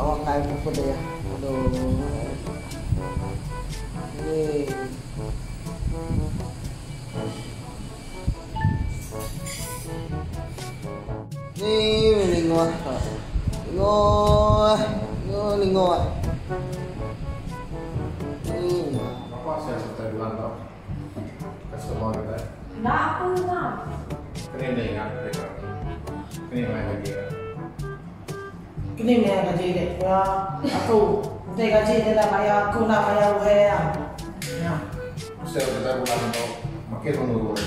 Bawa kai puput ya. Aduh. Ni. Ni lingo. Lingo. Lingo lingo. Ni. Apa saya serta bulan tu? Customer kita. Nak aku nak. Kena dia ingat mereka. Kena main lagi. Kini meh gaji dek ya. Aku enti gaji dek dah bayar aku enda bayar uhe ya. Ya. Sel kita bulan tu makin menurun.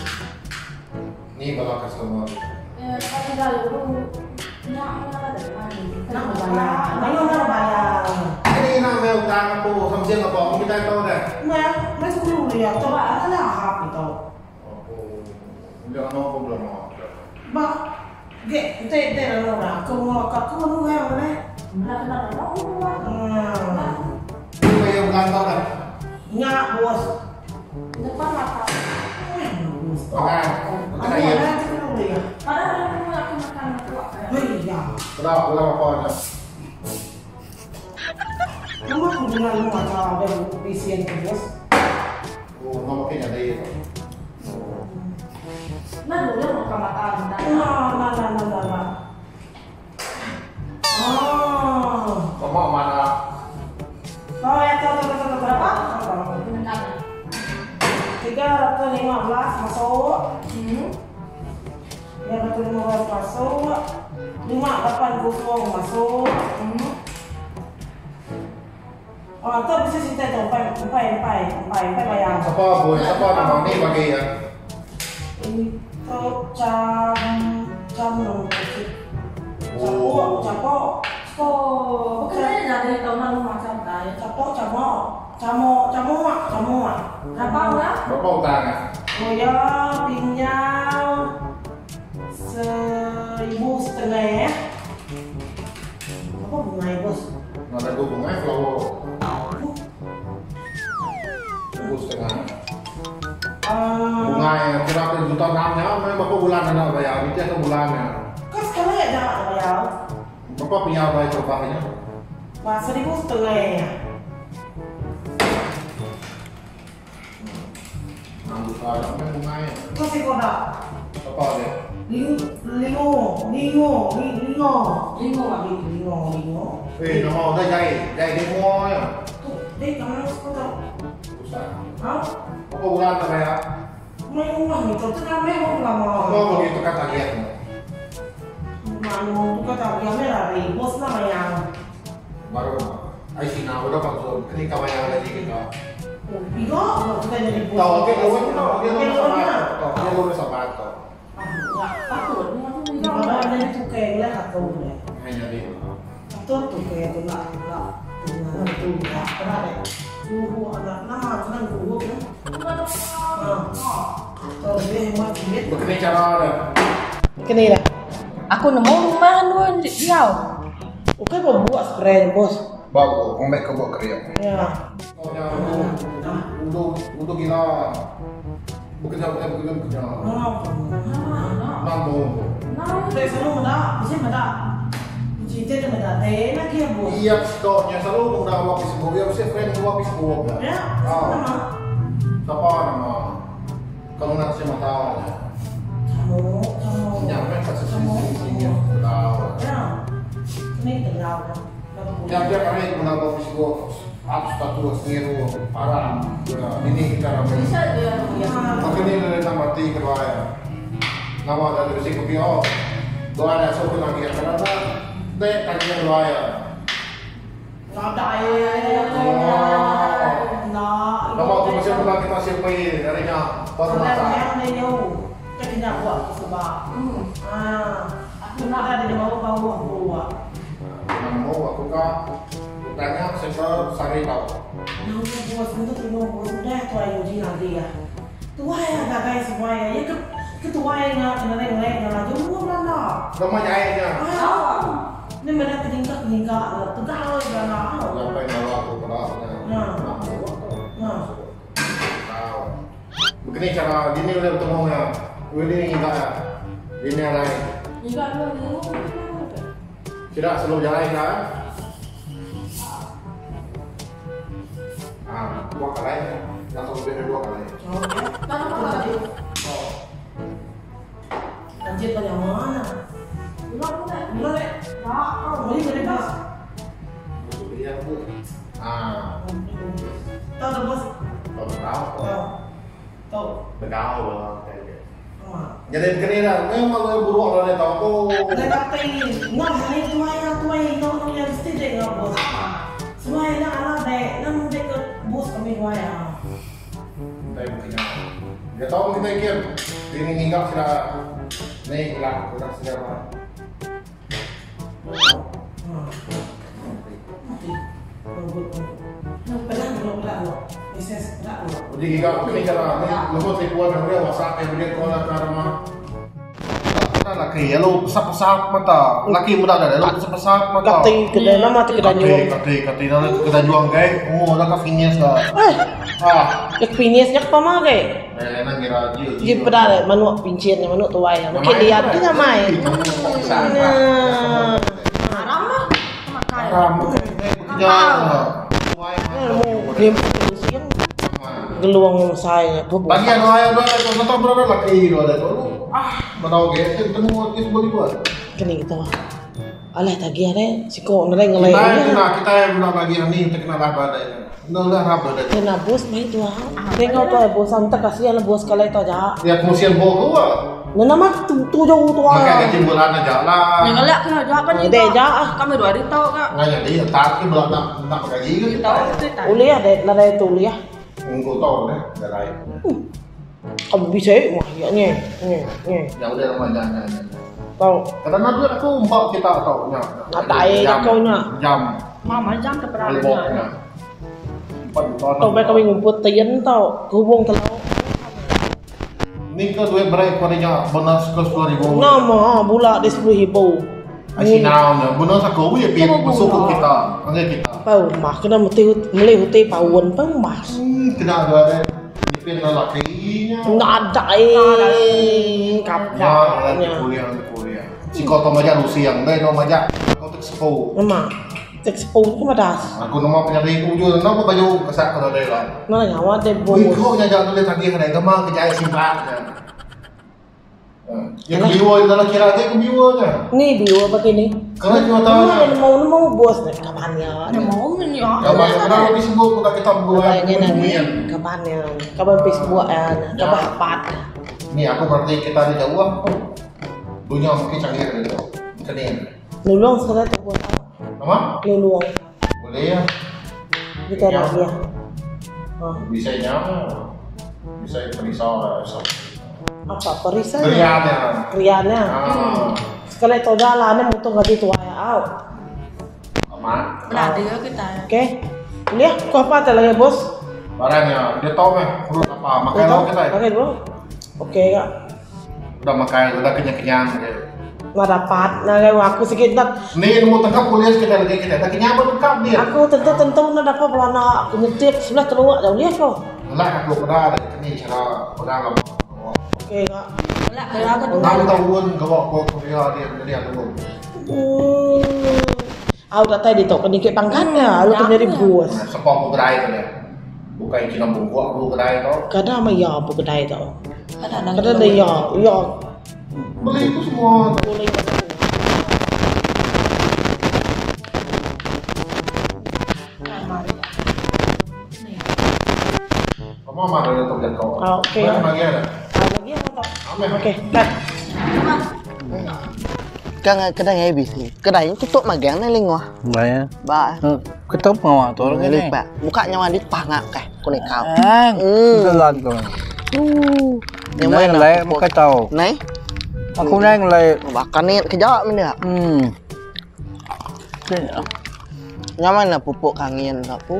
Ni bala customer kita. Eh, kalau dah dulu nak nak ada mana? Nak bayar. Mana nak bayar. Ini nak main utang aku sambil apa? Kita tahu dah. Meh, meh sepuluh ya. Coba aku nak hap itu. Aku jangan mau aku belum mau. Ba, ge, te te la no aku mau aku mau nu mana? Nak nak nak. Hmm. Ini bayar bulan tu dah. Nyak bos. Depan mata. Bos. Makan. Aku Makan ayam. ada sepuluh ya. Padahal aku nak makan aku. Hei ya. Sudah, ulang apa aja. Nama aku dengan lu macam ada bisian ke bos. Oh, nama kena ada itu. Nak dulu makan mata. Nah, nah, nah, nah, nah, nah. Oh. Kamu mana? Oh ya, tahu, tahu, tahu, tahu, berapa? 315 masuk. 315 masuk. 580 masuk. Oh, tu bisa cerita tu empat empat empat empat empat bayar. Siapa boy? Siapa nama ni bagi ya? Itu jam jam enam kecil. Capok, capok, Oh, bukan ada tahu nak macam dah. capok, capok, camok, camok, camok. Berapa orang? Berapa utang ya? Oh ya, pinjam 1,500 ya. Apa bunga ya, bos? Nggak ada gue bunga flower. 1,500. Bunga yang kira kira juta enamnya, memang berapa bulan nak bayar? Itu ke bulannya. Kau sekali aja nak bayar. Berapa punya bayar cobanya? Wah, 1,500 ya. 6 juta, memang bunga ya. Kau sih kau nak? Apa dia? Lingo, lingo, lingo, lingo, Lingo ah. lingo, lingo. Eh, nama udah jahit, jahit demo ya. Tuh, deh, kamu kau tahu? Susah. Hah? Berapa bulan tak bayar? Main rumah ni, tu nak main rumah lama. Kau boleh tukar tagihan. Mana tukar tagihan ni lari, bos nak bayar. Baru, IC nak udah masuk, ini kawan yang lagi kita. Oh, tiga, kita jadi bos. Tahu, okey, lu ni, okey, lu Okey, lu sama, ni. okey, lu sama tu. Takut. Kalau ada ni tukar lah atau ni. Main jadi. Atau tukar tu nak nak nak tu nak apa ni? Guru anak nama senang guru kan? Ah. Tahu dia hemat duit. Begini cara dia. Kena lah. Aku nemu rumah lu dia. Okey, kau buat spray bos. Bawa, omek kau buat kerja. Ya. Kau jangan udah udah gila. Bekerja bekerja bekerja bekerja. Oh. Mampu. Saya selalu mana, mesti mana. Cinta tu mana, teh nak kia bos. Iya, stoknya selalu udah awak Facebook, ya mesti friend awak Facebook ya. Ya. Oh. Sama. Siapa nama? Kalau nak siapa tahu ya. Kamu, kamu. Nyampe ke sisi Kamu. sini tahu. Ya. Ini kenal. Tiap tiap hari menambah Facebook, up status ngiru parah. Ini kita ramai. Bisa dia. Makanya dari nama mati kedua ya. Nama dari si kopi oh. Doa ada satu lagi ya karena deh tanya doa ya. Ada ya. Nah. Nama tu masih pernah kita siapa ini darinya baru Sebenarnya masa. yang ni jauh. Kita kena buat sebab. Ah, aku nak ada di bawah bawah buat. Nama mau aku kah tanya siapa sari tahu. Nama buat sebentar terima buat sudah tu ayu ji nanti ya. Tua ya gagai semua ya. Ya ke ketua yang nak kena nengok nengok nak jauh mana. Nama jahitnya. Ah. Ni mana ketingkat ketingkat tegak lah nak. Sampai nama aku pernah. Nah. Nah. Tahu. Begini cara gini udah bertemu ya. Ini enggak ya. Ini lain. Enggak lu. Tidak selalu jalan kan? Dua kali atau lebih dari dua kali. Oh, ya. Oh. Anjir banyak mana? Mula deh. Oh, boleh boleh bos. Iya, Bu. Ah, Tahu dah bos. tahu tahu. Tahu. Tahu. Begau lah. Ah. Jadi begini lah, memang lu buruk lah dia tahu. Ada kata ini, ngam ni tuai yang tuai no no yang mesti deh ngam bos. Semua yang ala deh, nam deh ke bos kami tuai ah. Kita buktinya. Dia tahu kita ikir. Ini nginggap sudah. Nih, lah, sudah sudah. Ah. Mati. Robot. No, pelan no pelan no. Ises pelan no. Jadi nginggap ini cara ni lepas saya buat dia WhatsApp yang dia call lah ke rumah. Kita laki, ya lu pesap-pesap mata. Laki muda dah, lu pesap-pesap mata. Kati kedai nama ti kedai Kati, nyuang. kati, kati, dah kedai juang guys. Oh, dah ke finish dah. Eh, Ah, yak finish yak pamagai. eh, nang kira dia. Ji pedah manuk pincin manuk tuai. Mungkin dia tu namai. Nah. Haram lah. Makan. Haram, ya. Mau game siang geluang saya Bagi anu ayah dua ada tu berapa laki dua ada tu. Ah, mana oke, temu itu boleh buat. Kini kita mah. Alah tagih ada siko nare ngelai. Kita yang kena, kita yang kena bagi ini, kita kena raba dah ini. Nol lah raba dah. Kena bos mai tu ah. Tengok tu bos anta kasih ala bos kalai tu aja. Ya kemudian bawa gua. Nana mah tu tu jauh tu Maka ah. gaji bulan aja lah. Yang ngelak kena jual apa ni? Deh, ja, ah. Kami dua hari tahu kak. Nggak jadi, tak ki bulan nak nak gaji ke kita. Tahu itu tak. Boleh ada nare tu ya. Engkau tahu deh, dah lain. Kamu bisa wah ya ni ni ni. Ya udah rumah jangan. jangan. Tahu. Karena duit aku mbak kita tahu nya. Ngatai kau nya. Jam. Mama jam ke Beli boknya. Empat juta. Tau baik kami ngumpul tian tau hubung kalau Ni ke duit break padanya bonus ke 10,000. nama bula di 10,000. Asinau nya bonus aku ya pi masuk ke kita. Angge kita. Pau mah kena mesti meli huti paun pau mah. Kena ada ada. Nipin lah lakinya. Nada eh Ya, kapaknya. kuliah, kuliah. Si kau tahu macam Rusia yang deh, no macam kau expo. Nama expo tu madas. Aku nama penyari ujung, nama baju kesak kau ada lah. Nana nyawa deh Wih, bos. kau nyajak tulis tadi kena gemar kejaya simpan. Ya, kebiwa dalam kira dia kebiwa nya. Ni biwa begini. Kerana cuma tahu. Mau mau mau bos nih kapannya. Ada mau ni ya. Ya, macam mana Facebook kita kita buat Kapannya nanti kapannya. Kapan Facebook ya, kapan apa? Ni aku berarti kita di jauh ah. Dunia mungkin canggih dari itu. Kenin. Nulung sekali tu buat. Nama? Nulung. Boleh ya. Kita nak ya. Bisa nya. Bisa perisau lah. Apa perisai? Kriannya. Kriannya. Sekali tu dah lah, ni mutung gaji tua ya. Au. Aman. Berada kita. Okey. Boleh? Kau apa tak lagi bos? Barangnya dia tahu meh perlu apa. Makan dulu kita. Makan dulu. Okey kak. Udah makan, udah kenyang-kenyang. Nak dapat, nak aku sikit nak. Ni mau tangkap kuliah kita lagi kita. Tak kenyang pun tangkap dia. Aku tentu-tentu nak dapat pelana aku nyetir sebelah keluar dah boleh kau. Lah aku pernah ada kini cara pegang lama. Okey kak. Lah kira aku tu. 6 tahun kau bawa kuliah dia dia dulu. Aku dah tadi tu kena ikut pangkatnya, lu kena jadi bos. Sepong kedai tu dia. Bukan Cina bungkuk aku kedai tu. Kadang ama ya apa kedai tu. Kadang Kadang dia ya, ya. Beli itu semua. Boleh. Kamu mana ada tu kau? Okey. Mana lagi ada? Lagi apa tak? Okey, dah. Kan kedai ABC. Kedai ni tutup magang ni lingua. Ba. Ba. Ketup ngawa tu orang Ni ni. pak. Buka nyawa di pangak kah kuning kau. Ah. Jalan tu. Yang Nai mana? lay muka tahu. Nai. Aku nai lay. Bahkan ni kejap ni dia. Yang mana pupuk kangin tak pu.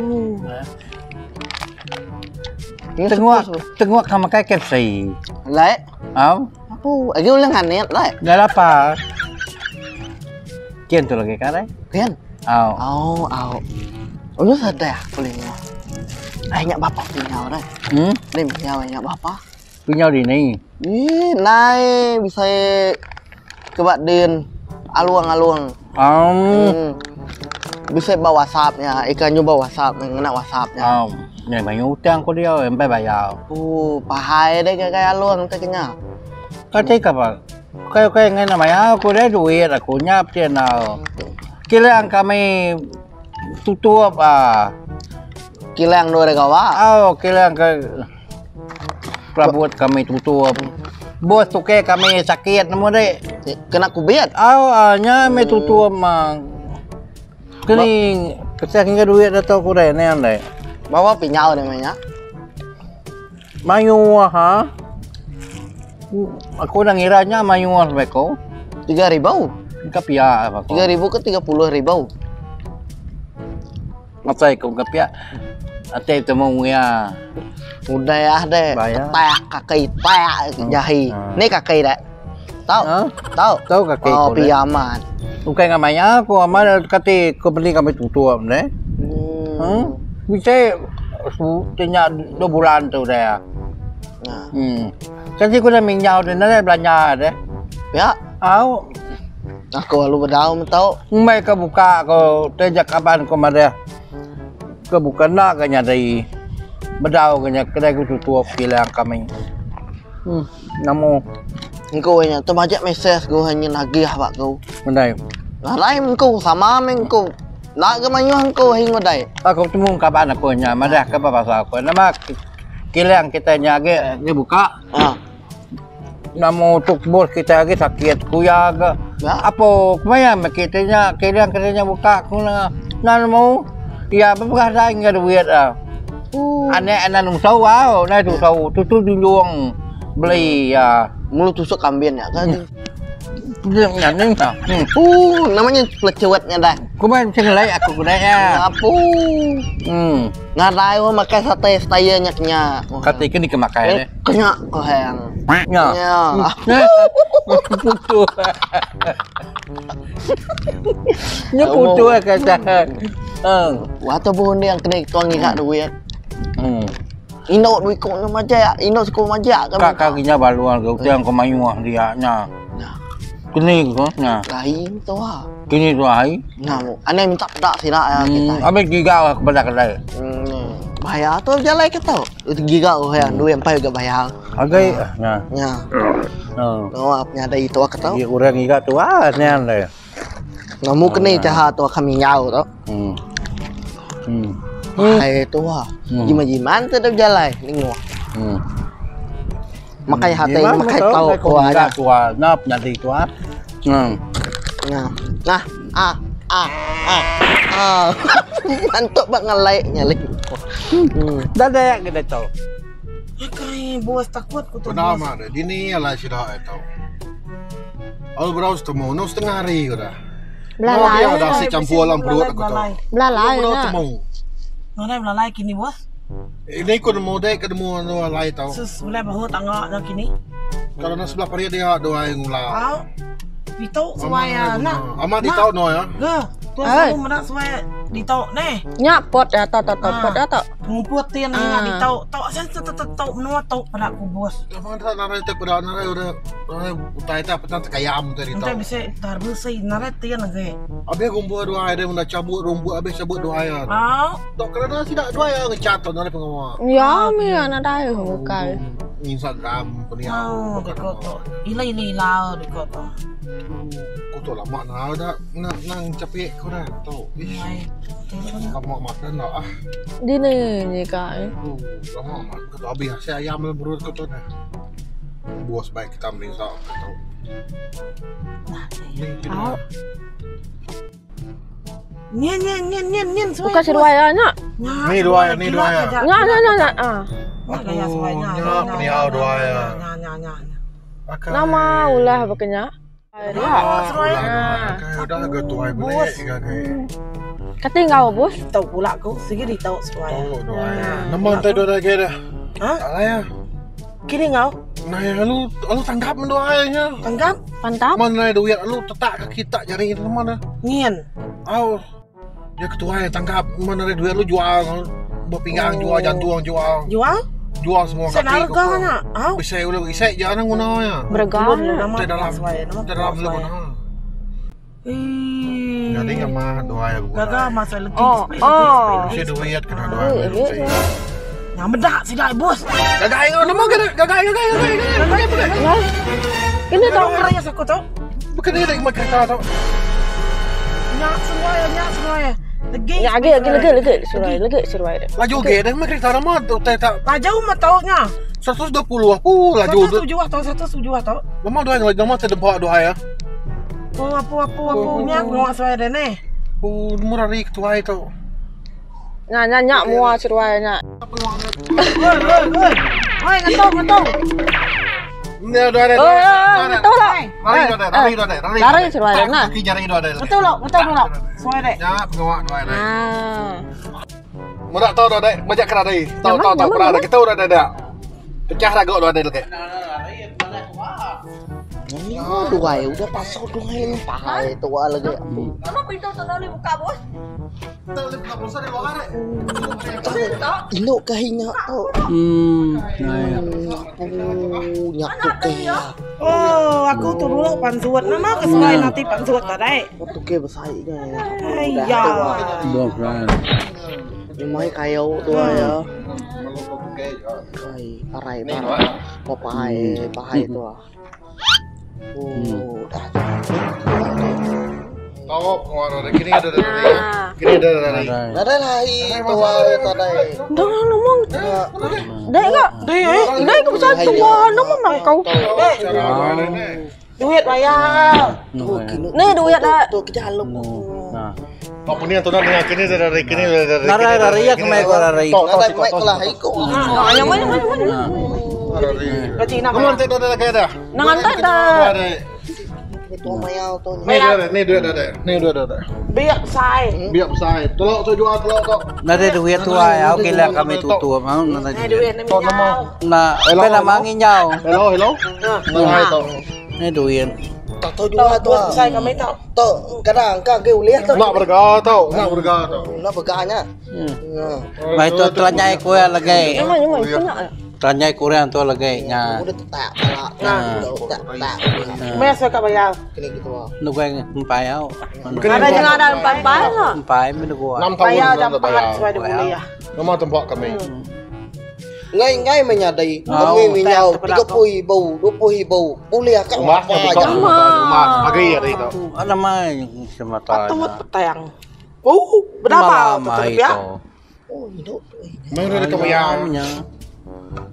Tengok tengok kamu makan KFC. Lai. Au. Apa? Lagi ulang anet lai. Dah apa? Kian tu lagi kan? Kian. Au. Au au. Ulu sadar aku lingua. Ai nyak bapa punya dah. Ni punya nyak bapa. Punya di ni. Ih, nai bisa ke bak din aluang-aluang. Bisa bawa WhatsApp nya, ikan nyoba WhatsApp, ngena WhatsApp nya. Nya mayuh utang ku dia empai bayar. Oh, pahai deh gagai alung te kenya. Kati ka ba. Ukai ukai ngai nak mayar aku deh duit aku nya peti andau. Kilang kami tutup ah. Kilang dua deh gawa. Au kilang ke perabot kami tutup. Bos tukey kami sakit nemu deh. Kena kubit. Au ah nya meh tutup mah. Keni kesah ngiga duit da tau ku deh neh andai. Bawa pinyau deh meh nya. Mayuh ha. Aku dah ngira nya mayuh sampai ko. 3000. Ka pia apa ko. 3000 ke 30,000. Asai ko ka pia. Ati temu iya. Udah ah deh. Tak kaki tak jahi. Ni kaki deh. Tau. Tau. Tau kaki oh, ko. Pia amat. Bukan ngan maya ko amat kati ko beli kami tutup deh. Hmm. Bisa su tinya 2 bulan tu deh. Nah. Kati ko dah minjau deh, nadai belanja deh. Ya. Au. Aku lalu bedau tau. Mai ka buka ko teja kaban ko madah. Ke buka enda ke nyadi. Bedau ke nya kedai ku tutup kilang kami. Nemu. Engku nya tu majak mesej ku hanya nagih ba ku. Mendai. Nadai engku sama meh engku. Enda ke mayuh engku ahi ngudai. Aku temu kaban aku nya madah ke ba pasal aku. Nama kilang kita nya agi agi buka. Ha. Nemu tuk bos kita agi sakit ku iya ga. Apo kemaya meh kita nya kilang kita nya buka ku ne. Enda nemu iya bepegah dai enggau duit ah. Anak anak nusau au, nai tusau tutu junjung beli iya. Mulu tusuk kambing nya kan. Nya ning ta. Namanya pelecut nya dah. Ku main chengelai aku ku dai ya. Apu. Nadai orang makai sate style nya kenya. Kati ke ni ke makai ne. Kenya ko hang. Nya. Nya. Putu. Nya putu kata. Wah tu pun dia kena tuang ngiga duit. Indu duit ko nya majak, indu suku majak ka. Ka ka nya balu ke utai ko mayuh dia nya. Keni ko nya. Lain tu ah. Kini tu ai. Nya anai minta peda sida ya kita. Ambil giga ke peda kedai. Bayar tu jalai ke tu. Giga ko ya duit empai ga bayar. Agai nya. Nya. No ap nya dai tu ke tu. Dia orang ngiga tu ah nya le. Nemu keni caha tu kami nyau tu. Hai tu ah. Jiman-jiman tu dah berjalai ningo. Makai hati makai tau ko aja. Tu ah nap nyadi tu ah. Nah. Nah. Ah ah ah. Ah. Mantuk ba ngelai nyali. Dah dah ke dah tau. Akai bos takut ku tu. Peda amat deh dini alai sida ai tau. Alu berau setemu nu setengah hari ku dah. Belalai. Dah dah si campur dalam perut aku tu. Belalai Berau nya. temu. Nadai belalai kini bos. Ini ku nemu deh ke nemu anu alai tau. Sus bulai bahu tangga nya kini. Kalau nak sebelah parit dia dua ai ngula. Au. Ditu suai ya nak. Amat ditau no ya. Ge. Tuan selalu meda suai ditu neh. Nya pot ya tau tau tau pot ya tau. Ngumput tin ninga ditu. Tau asal tu tu tu menua tu peda ku bos. Amat tak narai te peda narai udah narai utai ta petang tekayam te ditu. Enti bisi tar besi narai tin agi. Habis rumput dua ai dia menda cabut rumput habis cabut dua ai. Au. Tok kerana sida dua ai ngecat tu narai pengawa. Ya meh nadai bukai. Instagram punya. Oh, deko tu. Ila ila ila deko tu. Ku tu lama na dah nak nang capek ku dah tu. Ish. Lama makan dah ah. Dini ni kai. Lama mat ku tu habis saya ayam dalam perut ku tu dah. Bos baik kita merinsa ku tu. Au. Nyen nyen nyen nyen nyen suai. Bukan seduai ya nya. Ni dua ni dua ya. Nya nya nya nya. Ah. Gaya suai nya. Nya peniau dua ya. Nya nya nya. Nama ulah bekenya. Ya. Udah agak tuai belik gagai. Kati enggau bos. Tau pula aku sigi ditau seduai. Tau dua ya. Nama entai dua lagi dah. Ha? Tak ya. Kini ngau? Nah, alu alu tanggap mendoa nya. Tanggap? Pantap. Mana duit alu tetak ke kita jari itu mana? Ngin. Au. Dia ketua yang tangkap mana ada duit lu jual berpinggang jual jantung jual. Jual? Jual semua kaki. Saya harga nya. Au. Bisa lu bisa jangan guna nya. Berega. Dalam dalam lu guna. Jadi sama doa yang guna. Gaga masa lagi. Oh, oh. Bisa duit kena doa. Nya meda sida bos. Gagai ngau nama ke gagai gagai gagai gagai gagai. Kena tau keras aku tu. Bukan dia lagi kereta tu. Nya seruai nya seruai. Legi. Nya agi agi legi legi seruai legi seruai. Laju ge dah meh kereta nama tu tai tak. Laju mah tau nya. 120 aku laju tu. 107 tau 107 tau. Nama dua laju nama terdebak dua ya. Oh apu apu apu nya ngok seruai dah neh. Oh nomor hari ketuai tu. Nya nya nya mua seruai nya. Oi oi oi. Oi ngetu ngetu. Ni ada ada. Oi oi ngetu lah. Lari dah ada, lari dah ada, lari. Lari seruai dah. Kaki jari dah ada. Ngetu lo, ngetu dulu. Seruai dek. Ya, pengawak dua ada. Ah. Mudak tau dah ada, banyak kena ada. Tau tau tau pernah ada, kita udah ada. Pecah ragu dah ada lagi. Duai udah pasal duai lempai tua lagi. Nama pintu tu nak buka bos. Induk ke hinyak tu. Nyak tu ke. Oh, aku tu dulu panzuat nama ke sesuai nanti panzuat tadi. Tu ke besar ni. Ayah. Bukan. Mai kayu tu ya. Ai, parai parai. Papai, papai tu. Oh, dah. Tahu pengaruh ada kini ada dari. Kini ada dari. Ada lagi tua tadi. Dah ngomong. Dek ke? Dek, dek ke besar tua nama mak kau. Duit bayar. Ni duit dah. Tu kerja lu. Nah. Apa ni tu nak kini ada dari kini ada dari. Narai narai ya kemai ko narai. Ada mai kelah ikut. Ah, yang mana mana mana. Gaji nak. Kamu nanti ada lagi ada. Nak hantar dah. Tua mayau tu. Ni duit ni duit ada. Ni duit ada. Biak besar. Biak besar. Tolok tu jual tolok tu. Nade duit tua ya, okey lah kami tutup mau nade. Ni duit ni minyau. Nah, pena mangi nyau. Hello hello. Nah, itu. Ni duit. Tak tahu jual tu. Bos besar kami tau. Tu kadang kau ke uliah tu. Nak berga tau, nak berga tau. Nak berganya. Mai tu telanyai kue lagi. Yang mana yang mana? Telanyai kurang tu lagi nya. Udah tak tak tak tak. Mai saya bayar. Kini gitu. Nu kue empai au. Ada jangan ada empat-empat lah. Empai menu gua. 6 tahun Bayar jam 4 sesuai dia boleh ya. Nama tempat kami. Ngai ngai menyadai. Kami minyau 30 ribu, 20 ribu. Boleh akak Rumah apa buka aja. rumah pagi hari itu. Ada mai semata. Patut petang. Oh, berapa tu ya? Oh, hidup. Memang ada kemayang.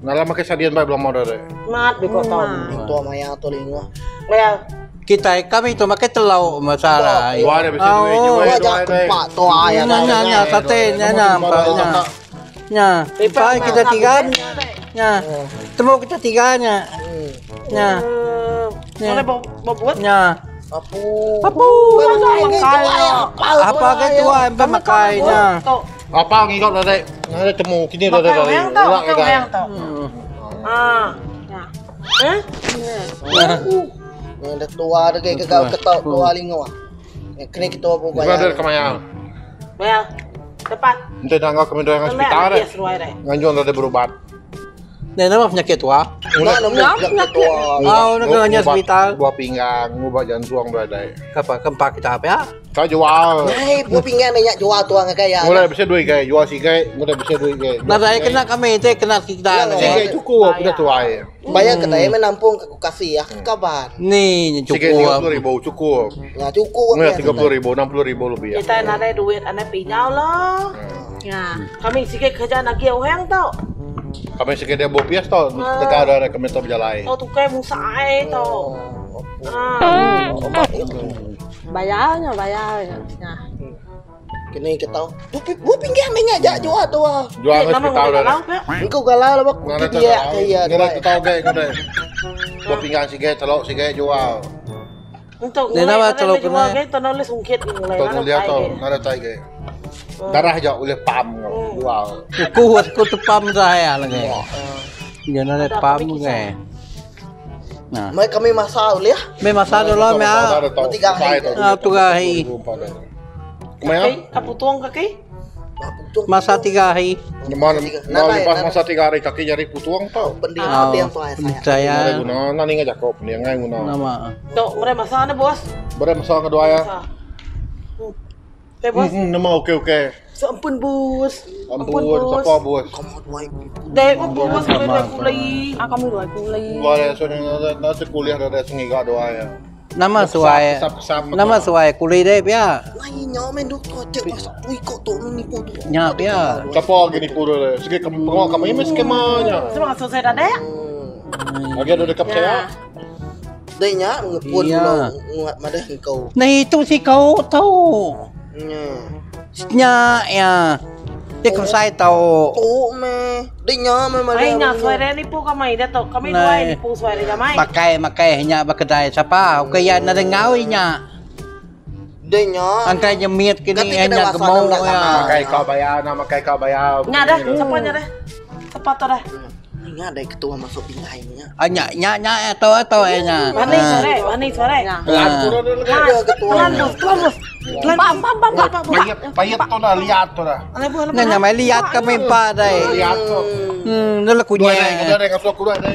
Nalam makan sadian baik belum ada deh. Mat di kota. Tua maya tu lingua. Bayar. Kita kami tu makan telur masalah. Dua ada bisa duit Dua jual aja tempat tua ya. Nya nya nya sate nya nya nya. Nya. Pai kita tiga nya. Temu kita tiga nya. Nya. Boleh buat? Nya. Apu. Apu. Apa Apa ke tua empat makai nya. Apa ngikut dah deh. Ada temu kini dah dah dah. Makan tau, makan tau. Ah. Eh? Yang dah tua dah ke kau ketok tua lingua. Kena kita apa bayar. Ada kemayang. Bayar. Cepat. Nanti dah kau kami dah hospital dah. Nganjuan dah berubat. Ni nama penyakit tua. Nak nama penyakit tua. Oh, nak kena hospital. Buah pinggang, ubat jantung dah ada. Apa keempat kita apa ya? Kau jual. Hei, buah pinggang ni nak jual tua dengan kaya. Mulai bisa duit gay, jual sigai, mulai bisa duit gay. Nah, saya kena kami itu kena kita. Sigai cukup, udah tua ya. Bayar kedai menampung ke kasih ya, kabar. Ni cukup. Sigai 30 ribu cukup. Ya cukup. Nggak 30 ribu, 60 ribu lebih ya. Kita nak duit, anak pinjau lah. Ya. Kami sigai kerja lagi orang tau. Kami sigai dia bawa pias tau, dekat ada kami tau berjalan. Oh, tukai musa air tau. Ah. Bayarnya, bayarnya. Nah. Kini kita tahu. Bu pinggir minyak jak jual tu ah. Jual hospital dah. Engkau galau lah bak. Dia kaya. Ngira kita tahu gay kau Bu pinggang sigai telok sigai jual. Untuk Ni nama telok kena. Gay tanah le sungkit ni mulai. Tolong dia tau, nada tai gay. Darah jak boleh pam jual. Ku ku tu pam saya lagi. Jangan ada pam gay. Nah. Mai kami masak boleh ya? Mai masak dulu mai. Tiga hari. Ah, tiga hari. Kemaya? Apa tuang kaki? Masa tiga hari. Mana? Nah, lepas masa tiga hari kaki jari putuang tau. Pendiam pendiam tu saya. Saya. Guna, nani ngajak kau pendiam ngai guna. Nama. Tok, mereka masa ni bos. Mereka masa kedua ya. Eh bos. Nama okey okey. Ampun bos. Ampun, sapa bos? Kamu duai. Dek bos kami dua kuli. Ah kami dua kuli. Dua ada so na sekuliah ada sengiga dua ya. Nama suai. Nama suai kuli deh pia. Lai nya men duk tu cek masak tu ikut tu nipu tu. Nya pia. Siapa lagi nipu tu? Segi pengok kami mesti skemanya. Sebab asal saya dah dek. Lagi ada dekat saya. Dek nya ngepun pulau nguat madah engkau. Nah itu si kau tahu. Nya. Nya ya. Dia kau saya tahu. Tu me. Dek nya me madah. Ai nya suara nipu kami dah tu. Kami dua nipu suara jamai. Pakai makai nya bakedai siapa? Okey ya na dengau nya. Dek nya. Angkai nyemit kini hanya gemau ya. Makai kau bayar nak makai kau bayar. Nya dah, siapa nya dah? Siapa tu dah? Nya ada ketua masuk pinggai nya. Ah nya nya nya atau atau eh nya. Wani sore, wani sore. Pelan ketua. Pelan bos, pelan bos. Pelan Pam pam pam pam. Payet payet tu dah lihat tu dah. Nya nya mai lihat kami empat dai. Lihat tu. Nya lah Dua kunya. ada ada kasut aku ada.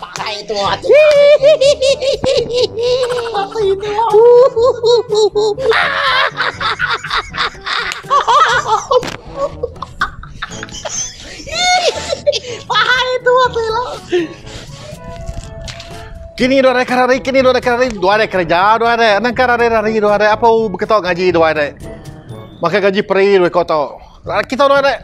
Pakai itu hati. Pakai itu hati lo. Kini dua ada kerari, kini dua ada kerari, dua ada kerja, dua ada. Nang kerari rari dua ada. Apa begitu ngaji dua ada. Makan gaji peri dua kau tahu. Kita dua ada.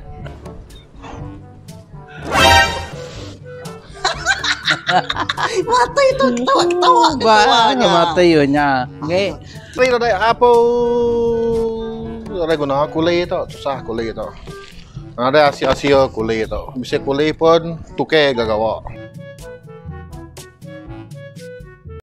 Mata itu ketawa ketawa Ba, mata yo nya. Nge. Peri dua ada apa? Ada guna kuli tu, susah kuli tu. Ada asia-asia kuli tu. Bisa kuli pun tuke gagawa.